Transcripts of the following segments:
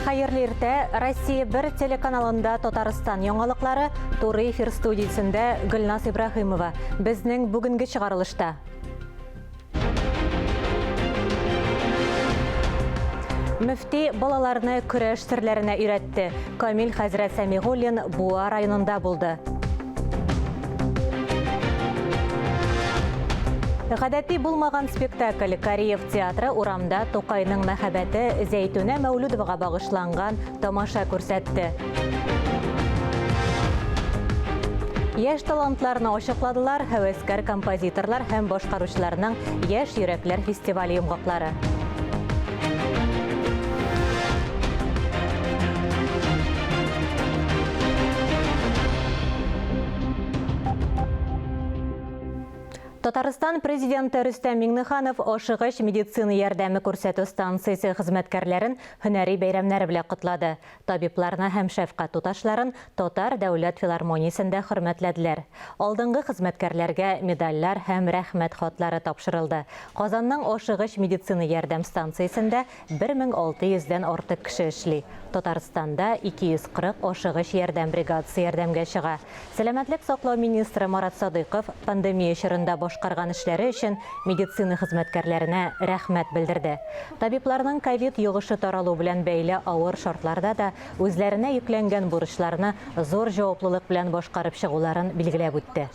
Хәерле иртә! Россия 1 телеканалында Татарстан яңалыклары туры эфир студиясендә Гөлназ Ибраһимова. Безнең бүгенге чыгарылышта. Мөфти балаларны көрәш серләренә өйрәтте. Камил хәзрәт Сәмигуллин Буа районында булды. Гадәти булмаган спектакль Кариев театры урамда Тукайның мәхәббәте Зәйтүнә Мәүлүдовага багышланган тамаша күрсәтте. Яшь талантларны ачыкладылар, һәвәскәр композиторлар һәм башкаручыларның Яшь йөрәкләр фестивале йомгаклары. Татарстан Президенты Рөстәм Миңнеханов ашыгыч медицина ярдәме күрсәтү станциясе хезмәткәрләрен һөнәри бәйрәмнәре белән котлады. Табибларны һәм шәфкать туташларын Татар дәүләт филармониясендә хөрмәтләделәр. Алдынгы хезмәткәрләргә медальләр һәм рәхмәт хатлары тапшырылды. Казанның ашыгыч медицина ярдәм станциясендә 1600 дән артык кеше эшли. Татарстанда 240 ашыгыч ярдәм бригадасы ярдәмгә чыга. Сәламәтлек саклау министры Марат Садыйков пандемия чорында башкарган эшләре өчен медицина хезмәткәрләренә рәхмәт белдерде. Табибларның ковид йогышы таралу белән бәйле авыр шартларда да үзләренә йөкләнгән бурычларны зур җаваплылык белән башкарып чыгуларын билгеләп үтте.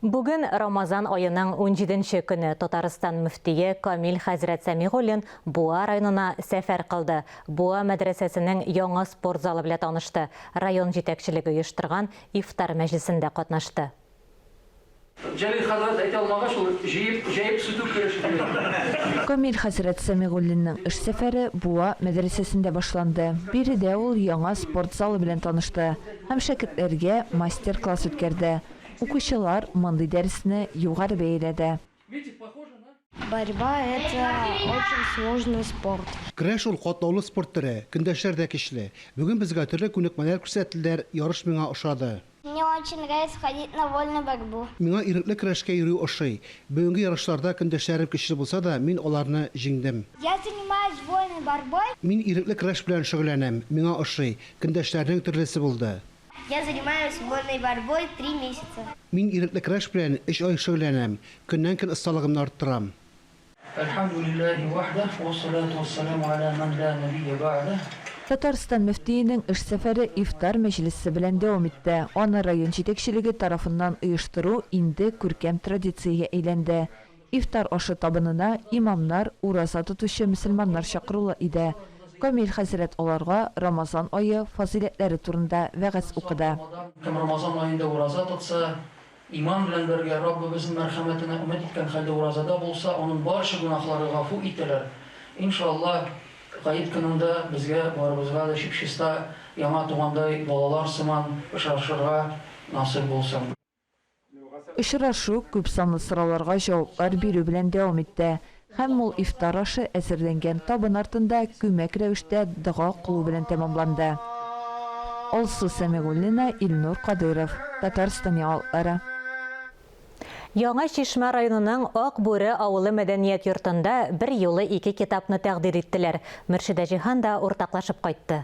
Бүген Рамазан аеның унҗиденче көне. Татарстан мөфтие Камил хәзрәт Сәмигуллин Буа районына сәфәр кылды. Буа мәдрәсәсенең яңа спорт залы белә танышты, район җитәкчелеге оештырган ифтар мәҗлесендә катнашты. Җәлил хәзрәт әйтә алмагач, ул җыеп, җәеп сүтү кереше дип әйтте. Камил хәзрәт Сәмигуллинның эш сәфәре Буа мәдрәсәсендә башланды. Биредә ул яңа спорт залы белән танышты һәм шәкертләргә мастер-класс үткәрде. Укучылар мондый дәресне югары бәяләде. Борьба это очень сложный спорт. Көрәш ул, катлаулы спорт төре. Көндәшләр дә көчле. Бүген безгә төрле күнекмәләр күрсәттеләр, ярыш миңа ошады. Мне очень нравится ходить на вольную борьбу. Миңа ирекле көрәшкә йөрү ошый. Бүгенге ярышларда көндәшләрем көчле булса да, мин аларны җиңдем. Я занимаюсь вольной борьбой. Мин ирекле көрәш белән шөгыльләнәм, миңа ошый. Көндәшләрнең төрлесе булды. Я занимаюсь вольной борьбой три месяца. Мин ирекле көрәш белән өч ай шөгыльләнәм, көннән-көн осталыгымны арттырам. Әлхәмдүлилләһи вахдәһ, вәссалату вәссәламү галә мән лә нәбиййә бәгъдәһ. Татарстан мөфтиенең эш сәфәре ифтар мәҗлесе белән дәвам итте. Аны район җитәкчелеге тарафыннан оештыру инде күркәм традициягә әйләнде. Ифтар ашы табынына имамнар, ураза тотучы мөселманнар чакырулы иде. Камил хәзрәт аларга Рамазан ае фазыйләтләре турында вәгазь укыды. Кем Рамазан аенда ураза тотса, иман белән бергә Раббыбызның мәрхәмәтенә өмет иткән хәлдә уразада булса, аның барча гөнаһлары гафу ителер. Иншалла, Гает көнендә безгә барыбызга да чип-чиста, яңа тугандай балалар сыман очрашырга насыйп булсын. Очрашу күпсанлы сорауларга җаваплар бирү белән дәвам итте һәм мул ифтар ашы әзерләнгән табын артында күмәк рәвештә дога кылу белән тәмамланды. Алсу Сәмигуллина, Илнур Кадыйров, Татарстан яңалыклары. Яңа Чишмә районының Ак Бүре авылы мәдәният йортында берьюлы ике китапны тәкъдир иттеләр. Мөршидә Җиһан да уртаклашып кайтты.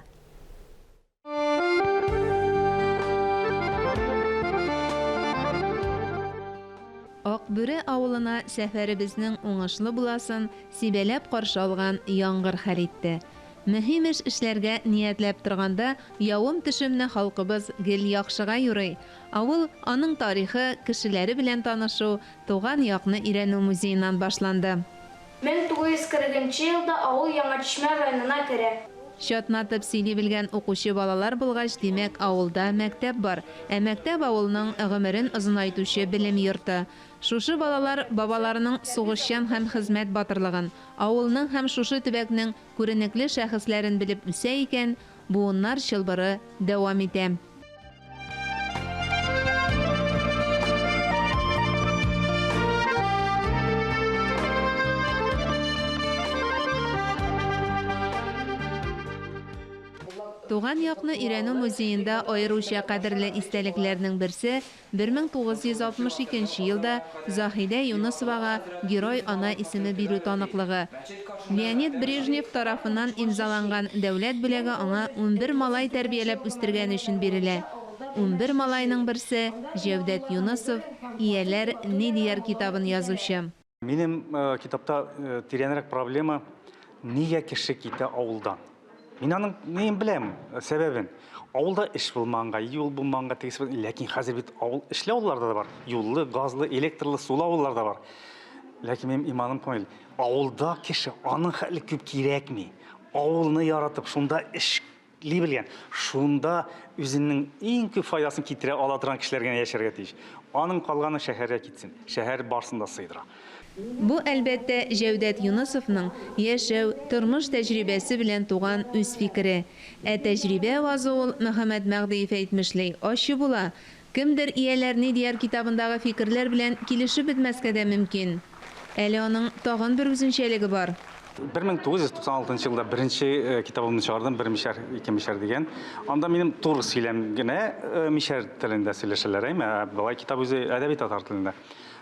Акбүре авылына сәфәребезнең уңышлы буласын сибәләп каршы алган яңгыр хәл итте. Мөһим эш эшләргә ниятләп торганда, явым-төшемне халкыбыз гел яхшыга юрый. Авыл, аның тарихы, кешеләре белән танышу туган якны өйрәнү музееннан башланды. 1940 нчы елда авыл Яңа Чишмә районына керә. Чатнатып сөйли белгән укучы балалар булгач, димәк, авылда мәктәп бар. Ә мәктәп авылның гомерен озынайтучы белем йорты. Шушы балалар бабаларының сугышчан һәм хезмәт батырлыгын, авылның һәм шушы төбәкнең күренекле шәхесләрен белеп үсә икән, буыннар чылбыры дәвам итә. Туган якны өйрәнү музеенда аеруча кадерле истәлекләрнең берсе, 1962 нче елда Заһидә Юнысовага Герой-ана исеме бирү таныклыгы. Леонид Брежнев тарафыннан имзаланган дәүләт бүләге аңа 11 малай тәрбияләп үстергән өчен бирелә. 11 малайның берсе, Җәүдәт Юнысов, Ияләр ни дияр китабын язучы. Минем китапта тирәнрәк проблема, нигә кеше китә авылдан? Мин аның неен беләм, сәбәбен. Авылда эш булмаганга, юл булмаганга, тегесе, ләкин хәзер бит авыл эшле авылларда да бар. Юллы, газлы, электрлы, сулы авыллар да бар. Ләкин минем иманым камил. Авылда кеше аның хәтле күп кирәкми. Авылны яратып, шунда эш Ли белгән, шунда үзенең иң күп файдасын китерә ала торган кешеләр генә яшәргә тиеш. Аның калганы шәһәргә китсен. Шәһәр барсын да сыйдыра. Бу, әлбәттә, Җәүдәт Юнысовның яшәү, тормыш тәҗрибәсе белән туган үз фикере. Ә тәҗрибә авазы ул, Мөхәммәт Мәгъдиев әйтмешли, ачы була. Кемдер Ияләр ни дияр китабындагы фикерләр белән килешеп бетмәскә дә мөмкин. Әле аның тагын бер үзенчәлеге бар. 1996 нчы елда беренче китабымны чыгардым, Бер мишәр, ике мишәр дигән. Анда минем туры сөйләм генә мишәр телендә сөйләшәләр, әйме? Ә болай китап үзе әдәби татар телендә.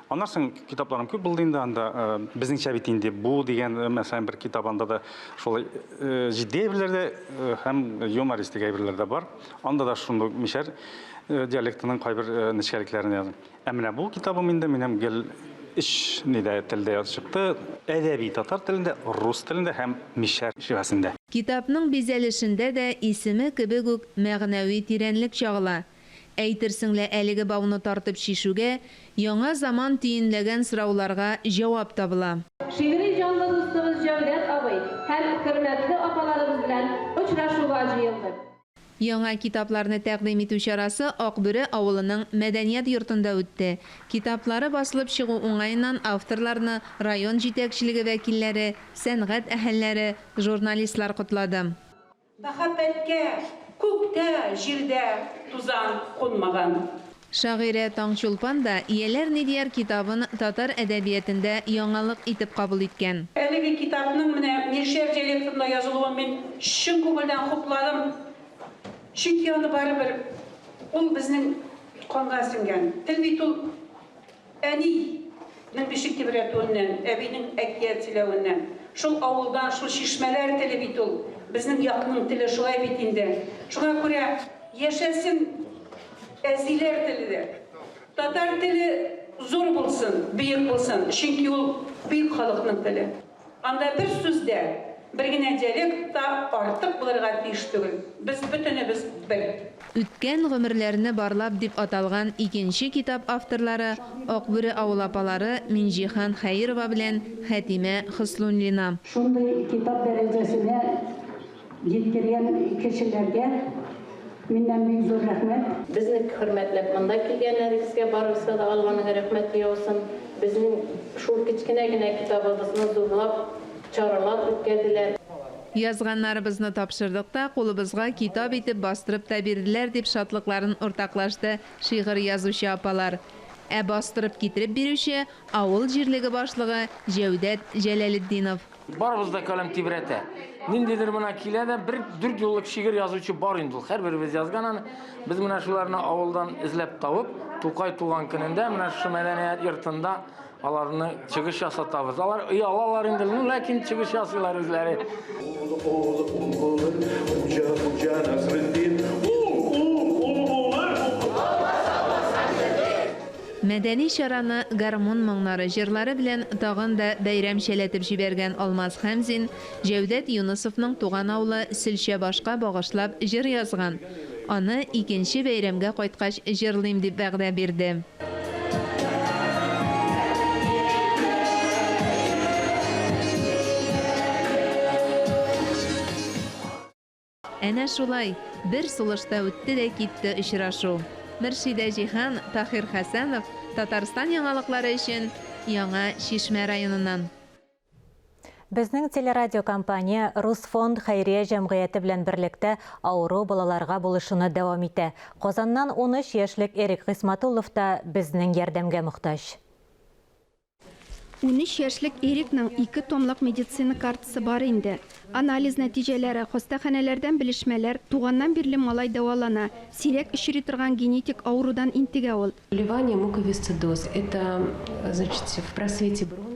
Аннан соң китапларым күп булды инде анда. Безнеңчә бит инде бу дигән, мәсәлән, бер китап анда да шулай җитди әйберләр дә һәм юмористик әйберләр дә бар. Анда да шундый мишәр диалектының кайбер нечкәлекләрен яздым. Ә менә бу китабым инде минем гел өч нидә телдә язып чыкты. Әдәби татар телендә, рус телендә һәм мишәр шивәсендә. Китапның бизәлешендә дә исеме кебек үк мәгънәви тирәнлек чагыла. Әйтерсең лә әлеге бауны тартып чишүгә, яңа заман төенләгән сорауларга җавап табыла. Шигъри җанлы дустыбыз Җәүдәт абый һәм хөрмәтле апаларыбыз белән очрашуга җыелдык. Яңа китапларны тәкъдим итү чарасы Акбүре авылының мәдәният йортында үтте. Китаплары басылып чыгу уңаеннан авторларны район җитәкчелеге вәкилләре, сәнгать әһелләре, журналистлар котлады. Мәхәббәткә күктә, җирдә тузан кунмаган. Шагыйрә Таңчулпан да Ияләр ни дияр китабын татар әдәбиятендә яңалык итеп кабул иткән. Әлеге китапның менә мишәр диалектында язылуын мин чын күңелдән хупладым. Чөнки аны барыбер ул безнең канга сеңгән. Тел бит ул әни нең бишек тибрәтүеннән, әбинең әкият сөйләвеннән, шул авылдан, шул чишмәләр теле бит ул. Безнең якның теле шулай бит инде. Шуңа күрә яшәсен Әзиләр теле дә. Татар теле зур булсын, бөек булсын, чөнки ул бөек халыкның теле. Анда бер сүз дә, бер генә диалект та артык булырга тиеш түгел. Без бөтенебез бер. Үткән гомерләрне барлап дип аталган икенче китап авторлары Акбүре авыл апалары Минҗиһан Хәерова белән Хәтимә Хөслуллина. Шундый китап дәрәҗәсенә Җиткергән кешеләргә миннән бик зур рәхмәт. Безне хөрмәтләп монда килгәннәрегезгә барыгызга да Алланың рәхмәте яусын. Безнең шул кечкенә генә китабыбызны зурлап чаралар үткәрделәр. Язганнарыбызны тапшырдык та, кулыбызга китап итеп бастырып та бирделәр, дип шатлыкларын уртаклашты шигырь язучы апалар. Ә бастырып китереп бирүче, авыл җирлеге башлыгы Җәүдәт Җәләлетдинов. Барыбыз да каләм тибрәтә. Ниндидер менә килә дә бер дүрт юллык шигырь язучы бар инде ул. Һәрберебез язган аны. Без менә шуларны авылдан эзләп табып, Тукай туган көнендә менә шушы мәдәният йортында аларны чыгыш ясатабыз. Алар оялалар инде, ну ләкин чыгыш ясыйлар үзләре. Ул, ул, ул булыр, Хуҗа, Хуҗа Насретдин. Ул, ул, ул булыр, Мәдәни чараны гармун моңнары, җырлары белән тагын да бәйрәмчәләтеп җибәргән Алмаз Хәмзин Җәүдәт Юнысовның туган авылы Сөлчәбашка багышлап җыр язган. Аны икенче бәйрәмгә кайткач җырлыйм дип вәгъдә бирде. Әнә шулай, бер сулышта үтте дә китте очрашу. Мөршидә Җиһан, Таһир Хәсәнов, Татарстан яңалыклары өчен Яңа Чишмә районыннан. Безнең телерадиокомпания Русфонд хәйрия җәмгыяте белән берлектә авыру балаларга булышуны дәвам итә. Казаннан 13 яшьлек Эрик Гыйсматуллов та безнең ярдәмгә мохтаҗ. 13 яшьлек Эрикның ике томлык медицина картасы бар инде. Анализ нәтиҗәләре, хастаханәләрдән белешмәләр, туганнан бирле малай дәвалана, сирәк очрый торган генетик авырудан интегә ул. Заболевание муковисцидоз, это, значит, в просвете бронхов.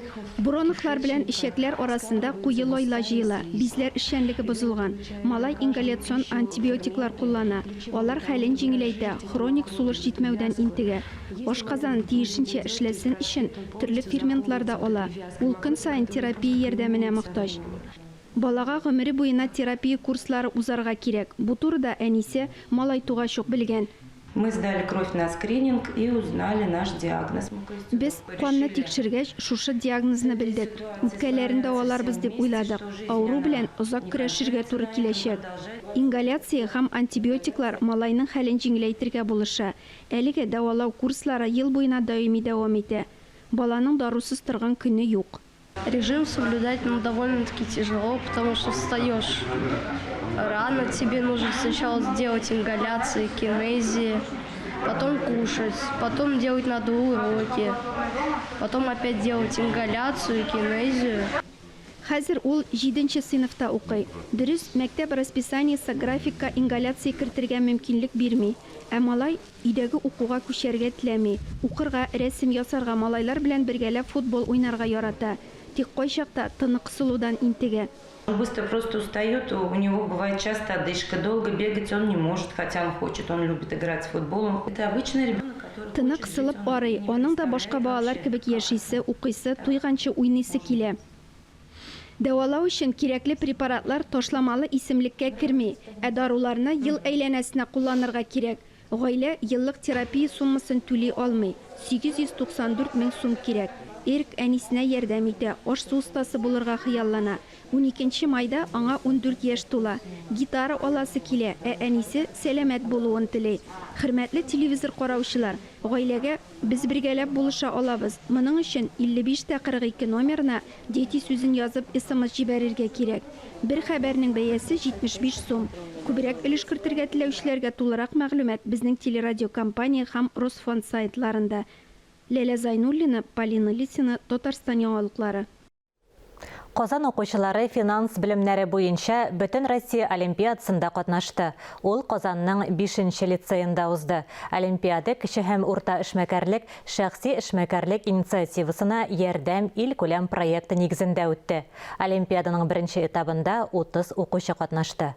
Бронхлар белән эчәкләр арасында куе лайла җыела, бизләр эшчәнлеге бозылган. Малай ингаляцион антибиотиклар куллана, алар хәлен җиңеләйтә, хроник сулыш җитмәүдән интегә. Ашказан тиешенчә эшләсен өчен төрле ферментлар да ала. Ул көн саен терапия ярдәменә мохтаҗ. Балага гомере буена терапия курслары узарга кирәк. Бу турыда әнисе малай тугач ук белгән. Мы сдали кровь на скрининг и узнали наш диагноз. Без канны тикшергәч, шушы диагнозны белдек. Үпкәләрен дәваларбыз дип уйладык. Авыру белән озак көрәшергә туры киләчәк. Ингаляция һәм антибиотиклар малайның хәлен җиңеләйтергә булыша. Әлегә дәвалау курслары ел буена даими дәвам итә. Баланың дарусыз торган көне юк. Режим соблюдать, ну, довольно-таки тяжело, потому что встаешь рано, тебе нужно сначала сделать ингаляции, кинезии, потом кушать, потом делать надо уроки, потом опять делать ингаляцию, кинезию. Хәзер ул җиденче сыйныфта укый. Дөрес, мәктәп расписаниесе графикка ингаляция кертергә мөмкинлек бирми. Ә малай өйдәге укуга күчәргә теләми. Укырга, рәсем ясарга, малайлар белән бергәләп футбол уйнарга ярата. Тик кайчакта тыны кысылудан интегә. Он быстро просто устает, у него бывает часто одышка, долго бегать он не может, хотя он хочет, он любит играть в футбол. Это обычный ребенок, который Тыны кысылып арый, аның да башка балалар кебек яшисе, укыйсы, туйганчы уйныйсы килә. Дәвалау өчен кирәкле препаратлар ташламалы исемлеккә керми, ә даруларны ел әйләнәсенә кулланырга кирәк. Гаилә еллык терапия суммасын түли алмый, 894 мең сум кирәк. Эрик әнисенә ярдәм итә, аш-су остасы булырга хыяллана. Уникенче майда аңа 14 яшь тула. Гитара аласы килә, ә әнисе сәламәт булуын тели. Хөрмәтле телевизор караучылар, гаиләгә Без бергәләп булыша алабыз. Моның өчен 55 тә 42 номерына Дети сүзен язып смс җибәрергә кирәк. Бер хәбәрнең бәясе 75 сум. Күбрәк өлеш кертергә теләүчеләргә тулырак мәгълүмат безнең телерадиокомпания һәм Росфонд сайтларында. Ләлә Зайнуллина, Полина Лисина, Татарстан яңалыклары. Казан укучылары финанс белемнәре буенча Бөтенроссия олимпиадасында катнашты. Ул Казанның бишенче лицеенда узды. Олимпиада кече һәм урта эшмәкәрлек шәхси эшмәкәрлек инициативасына ярдәм илкүләм проекты нигезендә үтте. Олимпиаданың беренче этабында 30 укучы катнашты.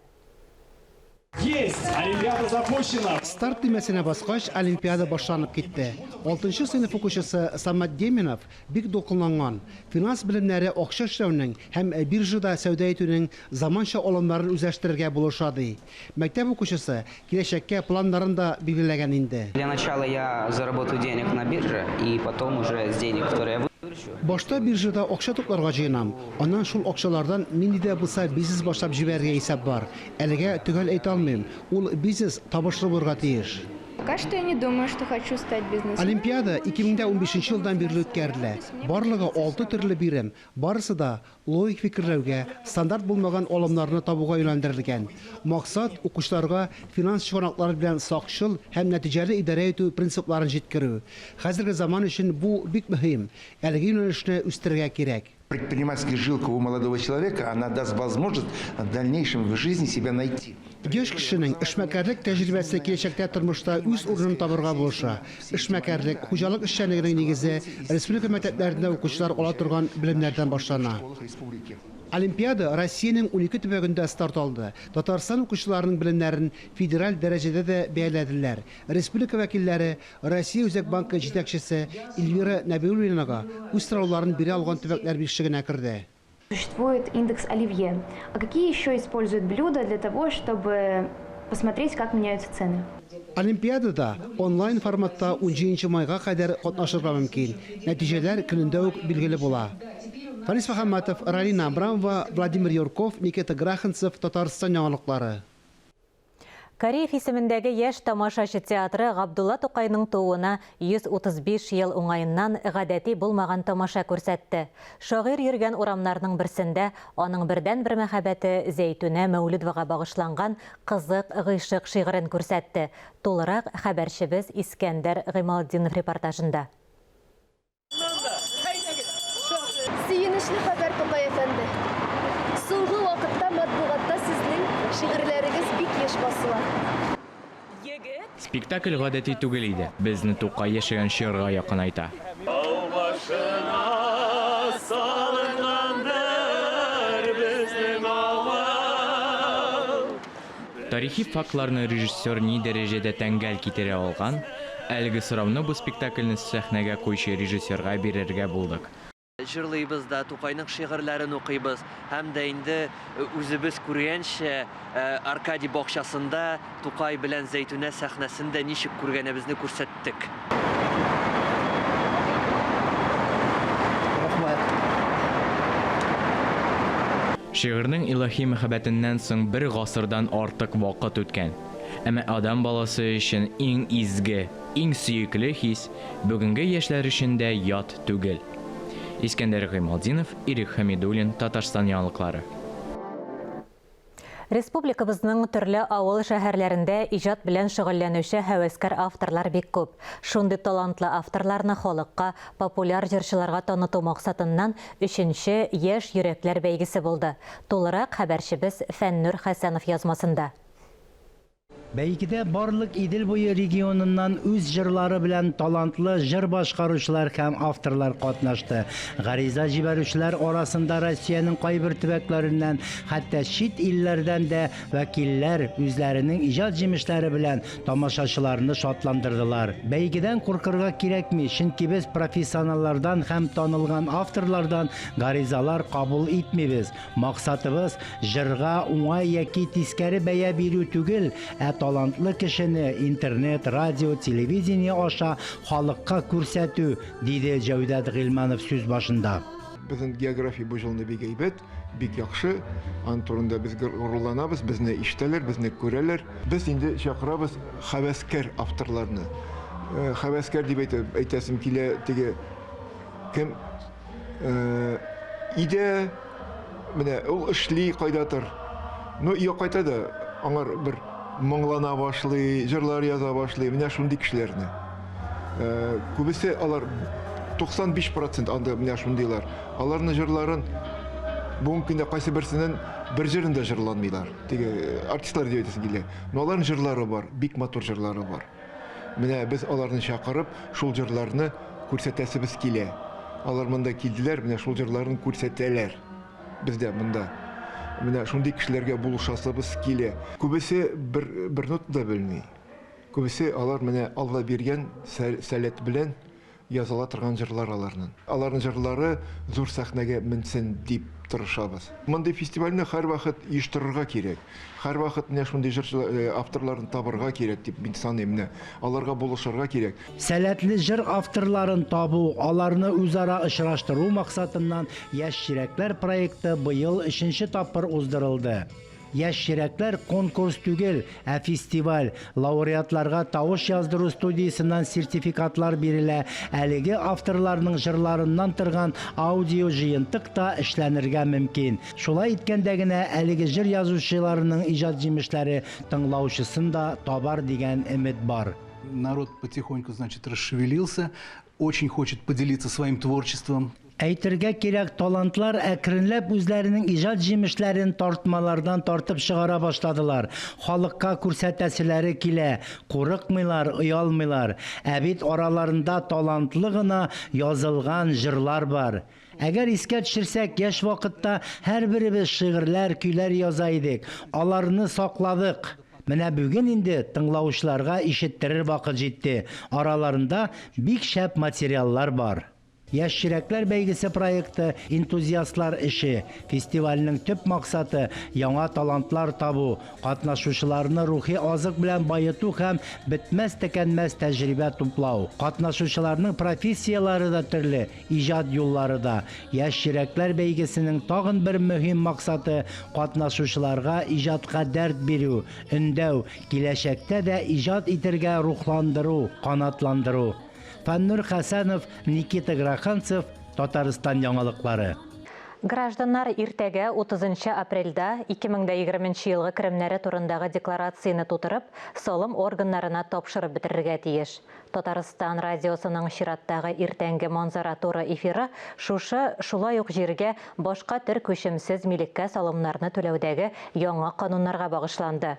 Есть! Олимпиада запущена! Старт төймәсенә баскач, олимпиада башланып китте. Алтынчы сыйныф укучысы Самат Деминов бик дулкынланган. Финанс белемнәре акча эшләүнең һәм биржада сәүдә итүнең заманча алымнарын үзләштерергә булыша, ди. Мәктәп укучысы киләчәккә планнарын да билгеләгән инде. Для начала я заработаю денег на бирже и потом уже с денег, которые я выручу. Башта биржада акча тупларга җыенам, аннан шул акчалардан нинди дә булса бизнес башлап җибәрергә исәп бар. Әлегә төгәл әйтә алмыйм, ул бизнес табышлы булырга тиеш. Пока что я не думаю, что хочу стать бизнесменом. Олимпиада 2015 елдан бирле үткәрелә. Барлыгы алты төрле бирем, барысы да логик фикерләүгә, стандарт булмаган алымнарны табуга юнәлдерелгән. Максат, укучыларга финанс чыганаклары белән сакчыл һәм нәтиҗәле идарә итү принципларын җиткерү. Хәзерге заман өчен бу бик мөһим. Әлеге юнәлешне үстерергә кирәк. Предпринимательская жилка у молодого человека, она даст возможность в дальнейшем в жизни себя найти. Яшь кешенең эшмәкәрлек тәҗрибәсе киләчәктә тормышта үз урынын табырга булыша. Эшмәкәрлек, хуҗалык эшчәнлегенең нигезе республика мәктәпләрендә укучылар ала торган белемнәрдән башлана. Олимпиада Россиянең 12 төбәгендә старт алды. Татарстан укучыларының белемнәрен федераль дәрәҗәдә дә бәяләделәр. Республика вәкилләре Россия Үзәк банкы җитәкчесе Эльвира Нәбиуллинага үз сорауларын бирә алган төбәкләр бишлегенә керде. Существует индекс Оливье. А какие еще используют блюда для того, чтобы посмотреть, как меняются цены? Олимпиадада онлайн форматта унҗиденче майга кадәр катнашырга мөмкин. Нәтиҗәләр көнендә үк билгеле була. Фәнис Мөхәммәтов, Ралина Абрамова, Владимир Юрков, Никита Граханцев, Татарстан яңалыклары. Кариев исемендәге яшь тамашачы театры Габдулла Тукайның тууына 135 ел уңаеннан гадәти булмаган тамаша күрсәтте. Шагыйрь йөргән урамнарның берсендә аның бердәнбер мәхәббәте Зәйтүнә Мәүлүдовага багышланган Кызык гыйшык шигырен күрсәтте. Тулырак хәбәрчебез Искәндәр Гыймалтдинов репортажында. Спектакль гадәти түгел иде, безне Тукай яшәгән чорга якынайта. Тау башына салынгандыр безнең авыл. Тарихи фактларны режиссер ни дәрәҗәдә тәңгәл китерә алган, әлеге сорауны бу спектакльне сәхнәгә куючы режиссерга бирергә булдык. Җырлыйбыз да, Тукайның шигырьләрен укыйбыз һәм дә инде үзебез күргәнчә, Аркадий бакчасында Тукай белән Зәйтүнә сәхнәсен дә ничек күргәнебезне күрсәттек. Рәхмәт. Шигырьнең илаһи мәхәббәтеннән соң бер гасырдан артык вакыт үткән. Әмма адәм баласы өчен иң изге, иң сөекле хис бүгенге яшьләр өчен дә ят түгел. Искәндәр Гыймалтдинов, Ирек Хәмидуллин, Татарстан яңалыклары. Республикабызның төрле авыл-шәһәрләрендә иҗат белән шөгыльләнүче һәвәскәр авторлар бик күп. Шундый талантлы авторларны халыкка, популяр җырчыларга таныту максатыннан өченче Яшь йөрәкләр бәйгесе булды. Тулырак хәбәрчебез Фәннүр Хәсәнов язмасында. Бәйгедә барлык Идел буе регионыннан үз җырлары белән талантлы җыр башкаручылар һәм авторлар катнашты. Гариза җибәрүчеләр арасында Россиянең кайбер төбәкләреннән, хәтта чит илләрдән дә вәкилләр үзләренең иҗат җимешләре белән тамашачыларны шатландырдылар. Бәйгедән куркырга кирәкми, чөнки без профессионаллардан һәм танылган авторлардан гаризалар кабул итмибез. Максатыбыз, җырга уңай яки тискәре бәя бирү түгел, ә талантлы кешене интернет, радио, телевидение аша халыкка күрсәтү, диде Җәүдәт Гыйльманов сүз башында. Безнең география бу җылны бик әйбәт, бик яхшы. Аның турында без горурланабыз, безне ишетәләр, безне күрәләр. Без инде чакырабыз хәвәскәр авторларны. Хәвәскәр дип әйтәсем килә, теге кем Өйдә менә ул эшли кайдадыр. Ну, өйгә кайта да аңар бер моңлана башлый, җырлар яза башлый. Менә шундый кешеләрне. Күбесе алар 95% анда менә шундыйлар. Аларның җырларын бүгенге көндә кайсы берсенең бер җырын да җырланмыйлар. Теге артистлар дип әйтәсем килә. Но аларның җырлары бар, бик матур җырлары бар. Менә без аларны чакырып, шул җырларны күрсәтәсебез килә. Алар монда килделәр, менә шул җырларын күрсәтәләр. Бездә монда. Менә шундый кешеләргә булышасыбыз килә. Күбесе бер, бер нота да белми. Күбесе алар менә Алла биргән сәләт белән Языла торган җырлар аларның. Аларның җырлары зур сәхнәгә менсен дип тырышабыз. Мондый фестивальне һәрвакыт оештырырга кирәк. Һәрвакыт менә шундый җырчы авторларны табырга кирәк дип мин саныйм. Менә аларга булышырга кирәк. Сәләтле җыр авторларын табу, аларны үзара очраштыру максатыннан Яшь чирәкләр проекты быел өченче тапкыр уздырылды. Яшь йөрәкләр конкурс түгел, ә фестиваль. Лауреатларга тавыш яздыру студиясеннән сертификатлар бирелә, әлеге авторларның җырларыннан торган аудио җыентык та эшләнергә мөмкин. Шулай иткәндә генә әлеге җыр язучыларының иҗат җимешләре тыңлаучысын да табар дигән өмет бар. Народ потихоньку, значит, расшевелился, очень хочет поделиться своим творчеством. Әйтергә кирәк, талантлар әкренләп үзләренең иҗат җимешләрен тартмалардан тартып чыгара башладылар. Халыкка күрсәтәселәре килә, курыкмыйлар, оялмыйлар. Ә бит араларында талантлы гына язылган җырлар бар. Әгәр искә төшерсәк, яшь вакытта һәрберебез шигырьләр, көйләр яза идек. Аларны сакладык. Менә бүген инде тыңлаучыларга ишеттерер вакыт җитте. Араларында бик шәп материаллар бар. Яшь чирәкләр бәйгесе проекты, энтузиастлар эше. Фестивальнең төп максаты, яңа талантлар табу, катнашучыларны рухи азык белән баету һәм бетмәс-төкәнмәс тәҗрибә туплау. Катнашучыларның профессияләре дә төрле, иҗат юллары да. Яшь чирәкләр бәйгесенең тагын бер мөһим максаты, катнашучыларга иҗатка дәрт бирү, өндәү, киләчәктә дә иҗат итергә рухландыру, канатландыру. Фәннур Хәсәнов, Никита Граханцев, Татарстан яңалыклары. Гражданнар иртәгә 30 нчы апрельдә 2020 нче елгы керемнәре турындагы декларацияне тутырып, салым органнарына тапшырып бетерергә тиеш. Татарстан радиосының чираттагы иртәнге Манзара туры эфиры шушы, шулай ук җиргә, башка төр күчемсез милеккә салымнарны түләүдәге яңа кануннарга багышланды.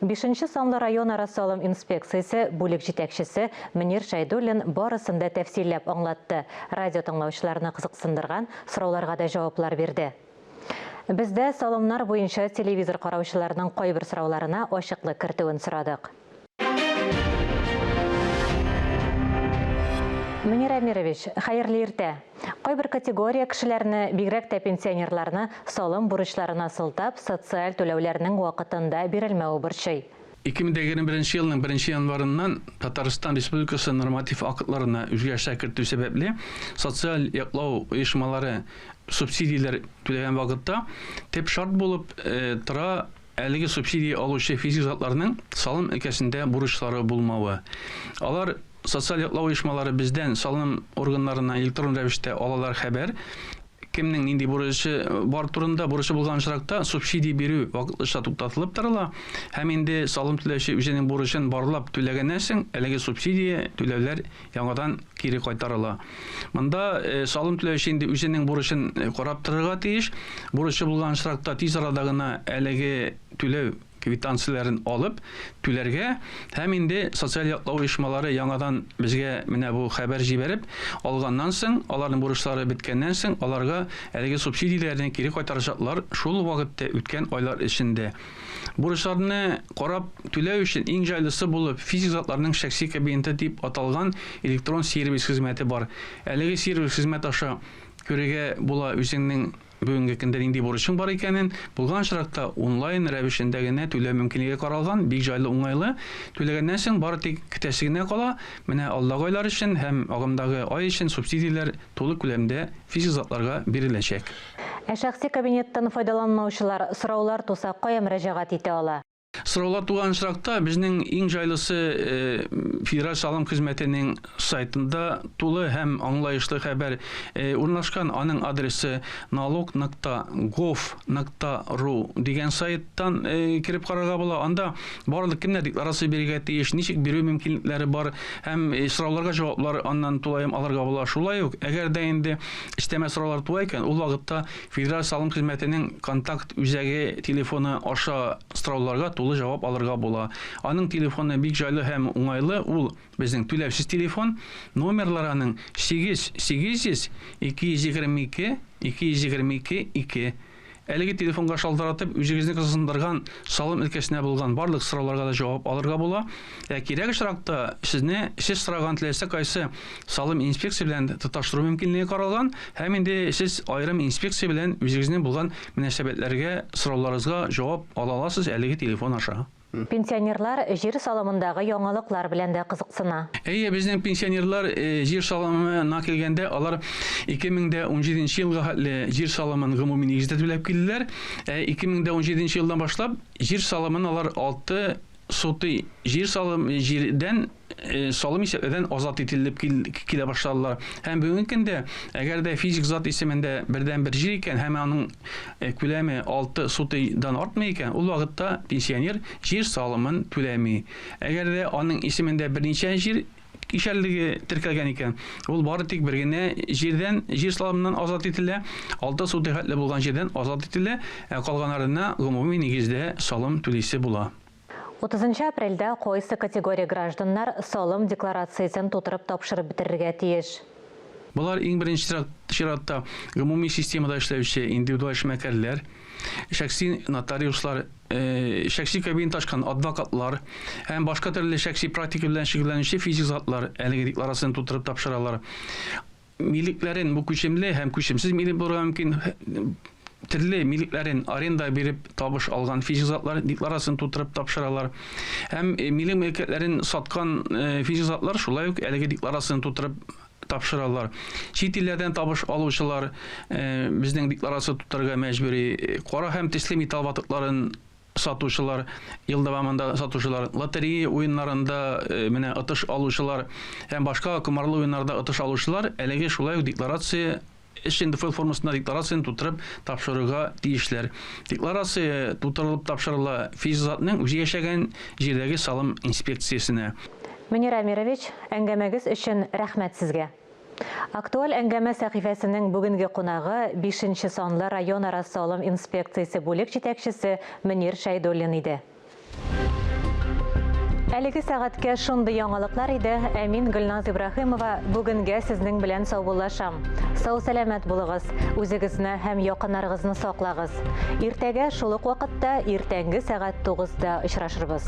Бишенче санлы районара салым инспекциясе бүлек җитәкчесе Мөнир Шәйдуллин барысын да тәфсилләп аңлатты, радио тыңлаучыларны кызыксындырган сорауларга да җаваплар бирде. Без дә салымнар буенча телевизор караучыларның кайбер сорауларына ачыклык кертүен сорадык. Мөнир Әмирович, хәерле иртә! Кайбер категория кешеләрне, бигрәк тә пенсионерларны, салым бурычларына сылтап, социаль түләүләрнең вакытында бирелмәве борчый. 2021 елның беренче январыннан Татарстан Республикасы норматив актларына үзгәрешләр кертү сәбәпле, социаль яклау оешмалары субсидияләр түләгән вакытта төп шарт булып тора әлеге субсидия алучы физик затларның салым өлкәсендә бурычлары булмавы. Алар Социаль яклау оешмалары бездән, салым органнарыннан электрон рәвештә алалар хәбәр, кемнең нинди бурычы бар турында, бурычы булган очракта субсидия бирү вакытлыча туктатылып торыла һәм инде салым түләүче үзенең бурычын барлап түләгәннән соң, әлеге субсидия түләүләр яңадан кире кайтарыла. Монда салым түләүче инде үзенең бурычын карап торырга тиеш. Бурычы булган очракта тиз арада гына әлеге түләү квитанцияләрен алып түләргә һәм инде социаль яклау оешмалары яңадан безгә менә бу хәбәр җибәреп алганнан соң, аларның бурычлары беткәннән соң, аларга әлеге субсидияләрне кире кайтарачаклар шул вакытта үткән айлар эчендә. Бурычларны карап түләү өчен иң җайлысы булып физик затларның шәхси кабинеты дип аталган электрон сервис хезмәте бар. Әлеге сервис хезмәт аша күрергә була үзеңнең Бүгенге көндә нинди бурычың бар икәнен, булган очракта онлайн рәвешендә генә түләү мөмкинлеге каралган, бик җайлы, уңайлы. Түләгәннән соң бары тик көтәсе генә кала, менә алдагы айлар өчен һәм агымдагы ай өчен субсидияләр тулы күләмдә физик затларга биреләчәк. Ә шәхси кабинеттан файдаланмаучылар сораулар туса кая мөрәҗәгать итә ала? Сораулар туган очракта безнең иң җайлысы Федераль салым хезмәтенең сайтында тулы һәм аңлаешлы хәбәр урнашкан. Аның адресы налог нокта гов нокта ру дигән сайттан кереп карарга була. Анда барлык кемнәр декларация бирергә тиеш, ничек бирү мөмкинлекләре бар һәм сорауларга җаваплар аннан тулаем алырга була. Шулай ук, әгәр дә инде өстәмә сораулар туа икән, ул вакытта Федераль салым хезмәтенең контакт үзәге телефоны аша сорауларга тулы җавап алырга була. Аның телефоны бик җайлы һәм уңайлы, ул безнең түләүсез телефон. Номерлары аның 8 800 222 222 2. Әлеге телефонга шалтыратып, үзегезне кызыксындырган салым өлкәсенә булган барлык сорауларга да җавап алырга була. Ә кирәк очракта сезне сез сораган теләсә кайсы салым инспекция белән тоташтыру мөмкинлеге каралган һәм инде сез аерым инспекция белән үзегезнең булган мөнәсәбәтләргә, сорауларыгызга җавап ала аласыз әлеге телефон аша. Пенсионерлар җир салымындагы яңалыклар белән дә кызыксына. Әйе, безнең пенсионерлар җир салымы на килгәндә, алар 2017 нче елга хәтле җир салымын гомуми нигездә түләп килделәр. Ә 2017 нче елдан башлап җир салымын алар 6 сотый җир салым җирдән э, салым исәпләүдән азат ителеп килә башладылар. Һәм бүгенге көндә, әгәр дә физик зат исемендә бердән-бер җир икән һәм аның э, күләме 6 сотыйдан артмый икән, ул вакытта пенсионер җир салымын түләми. Әгәр дә аның исемендә берничә җир кишәрлеге теркәлгән икән, ул бары тик бер генә җирдән, җир салымыннан азат ителә, 6 сотый хәтле булган җирдән азат ителә, ә калганнарына гомуми нигездә салым түлисе була. Утызынчы апрельдә кайсы категория гражданнар салым декларациясен тутырып тапшырып бетерергә тиеш? Болар иң беренче чиратта гомуми системада эшләүче индивидуаль эшмәкәрләр, шәхси нотариуслар, шәхси кабинет ачкан адвокатлар һәм башка төрле шәхси практика белән шөгыльләнүче физик затлар әлеге декларацияне тутырып тапшыралар. Милекләрен бу күчемле һәм күчемсез милек булырга мөмкин. Төрле милекләрен аренда биреп табыш алган физик затлар декларацияне тутырып тапшыралар. Һәм милек мөлкәтләрен саткан физик затлар шулай ук әлеге декларацияне тутырып тапшыралар. Чит илләрдән табыш алучылар безнең декларация тутырырга мәҗбүри. Кара һәм төсле металл ватыкларын сатучылар, ел дәвамында сатучылар, лотерея уеннарында менә отыш алучылар һәм башка комарлы уеннарда отыш алучылар әлеге шулай ук декларация Эш НДФЛ формасында декларацияне тутырып тапшырырга тиешләр. Декларация тутырылып тапшырыла физик затның үзе яшәгән җирдәге салым инспекциясенә. Мөнир Әмирович, әңгәмәгез өчен рәхмәт сезгә. Актуаль әңгәмә сәхифәсенең бүгенге кунагы, бишенче санлы районара салым инспекциясе бүлек җитәкчесе Мөнир Шәйдуллин иде. Әлеге сәгатькә шундый яңалыклар иде, ә мин Гөлназ Ибраһимова бүгенгә сезнең белән саубуллашам. Сау-сәламәт булыгыз, үзегезне һәм якыннарыгызны саклагыз. Иртәгә шул ук вакытта иртәнге сәгать 9-да очрашырбыз.